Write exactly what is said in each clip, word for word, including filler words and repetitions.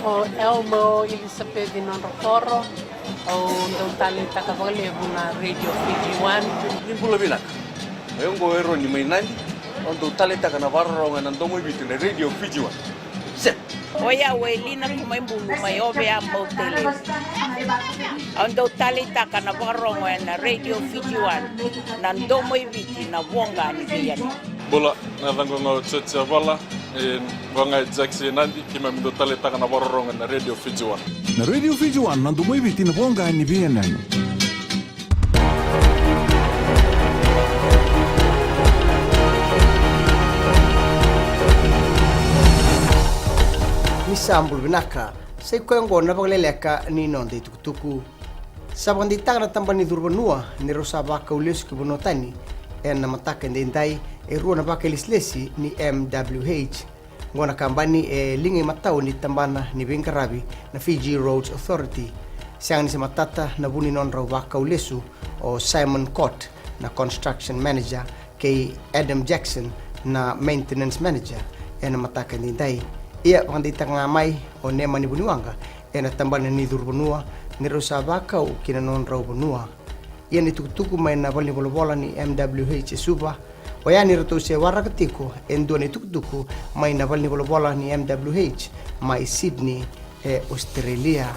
O Elmo Elisapeci Nodrokoro, au dau taleitaka vakalevu na Radio Fiji One. Ni bula vinaka. O yau oqo o Eroni mai Nadi, au dau taleitaka na vakarorogo ena domo i Viti na Radio Fiji One. Set. O yau o Elina Kumaibulu mai Ovea, Mautelevu. Au dau taleitaka na vakarorogo ena Radio Fiji One, na domo i Viti, na voqa ni veiyanuyanu. Bula, na yacaqu ga o George Avala, e, vaka ga e Jackson Nadi, keimami dau taleitaka na vakarorogo ena Radio Fiji One. Na Radio Fiji One, na domo i Viti, na voqa ni veiyanuyanu. Ni sa bula vinaka, sa i koya oqo na vakaleleka ni noda itukutuku. Sa vakadeitaka na tabana ni curu vanua ni rau sa vakau lesu ki vanua tani ena mataka edaidai e rua na vakailesilesi ni M W H. Oqo na kabani e liga i matau ni tabana ni veiqaravi na Fiji Roads Authority. Sega ni se matata na vu ni nodrau vakau lesu o Simon Cott na construction manager kei Adam Jackson na maintenance manager ena mataka edaidai. Ia vakadeitaka ga mai o Nemani Vuniwaqa ena tabana ni curu vanua ni rau sa vakau ki na nodrau vanua. Ia na itukutuku mai na valenivolavola ni M W H e Suva, oya ni ratou se waraka tiko e dua na itukutuku mai na valenivolavola ni M W H mai Sydney e Australia.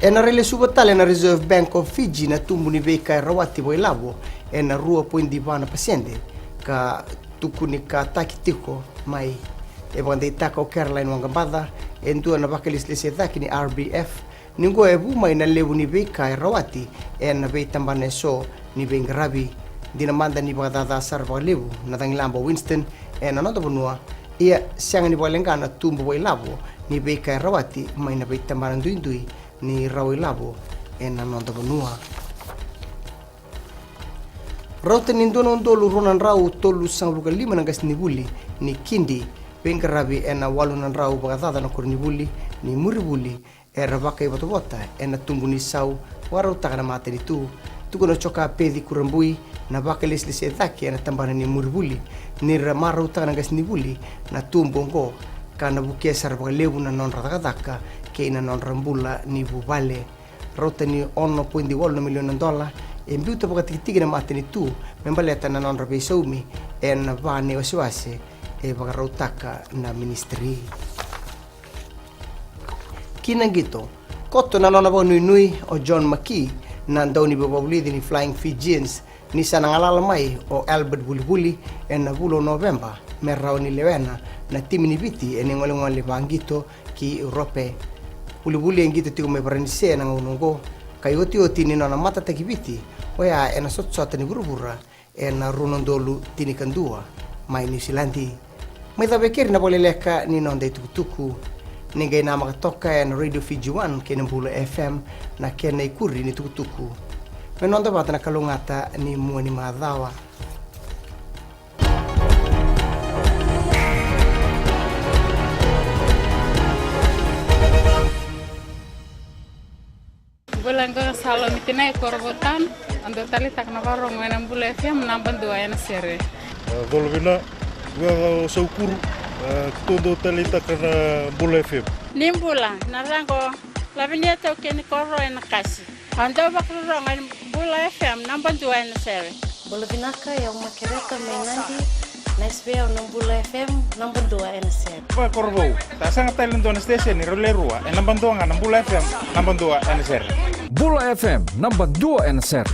Ena railesuva tale na Reserve Bank of Fiji na tubu ni veika e rawati vakailavo ena rua poidi va na pasede, ka tukuni kataki tiko mai. E vakadeitaka o Caroline Waqabaca, e dua na vakailesilesi e cake ni R B F, ni oqo e vu mai na levu ni veika e rawati ena veitabana eso ni veiqaravi. Dina mada ni vakacaca sara vakalevu na cagilaba o Winston ena noda vanua, ia sega ni vakaleqa na tubu vakailavo ni veika e rawati mai na veitabana duidui ni rawa ilavo ena noda vanua. Rauta ni dua na udolu rua na drau tolusagavulu ka lima na qasenivuli ni kidi veiqaravi ena walu na drau vakacaca na koronivuli ni Murivuli era vakaivotavota ena tubu ni sau vakarautaka na matanitu. Tukuna o Joka Peci Kurabui, na vakailesilesi e cake ena tabana ni Murivuli, ni ra marautaka na qasenivuli na tubu oqo ka na vukea sara vakalevu na nodra cakacaka kei na nodra bula ni vuvale. Rauta ni ono poidi walu na milioni na dola e biuta vakatikitiki na matanitu me baleta na nodra veisaumi ena va na iwasewase e vakarautaka na ministry. Ki na qito, koto na nona vakanuinui o John McKee, na dauniveivakavulici ni Flying Fijians, ni sa na galala mai o Albert Vulivuli ena vula o Noveba me rawa ni lewena na timi ni Viti ena igolegole vaqito ki Europe. Vulivuli e qito tiko mai Varanise ena gauna oqo, ka iotioti ni nona matataki Viti oya ena sotasota ni vuravura ena rua na udolu tinikadua mai Niusiladi. Mai cava e keri na vakaleleka ni noda itukutuku. Ni qai namaka toka ena Radio Fiji One kei na Bula F M na kena ikuri ni tukutuku. Me noda vata na kalougata ni mua ni macawa. Bula, qo ga Salomi Tinai Korovotan. Au dau taleitaka na vakarorogo ena Bula F M naba dua ena sere. E, colo vina, qo ga o Saukuru, e, keitou dau taleitaka na Bula F M. Ni bula, na yacaqu o Lavinia Taukeni Koro ena Kasi. Au dau vakarorogo ena Bula F M naba dua ena sere. Bula vinaka, o yau Makereta mai Nadi. Nice vei au na Bula F M naba dua ena sere. Vaka Korovou, sa sega tale e dua na station e rau le rua, e naba dua ga na Bula F M naba dua ena sere. Bula F M naba dua ena sere.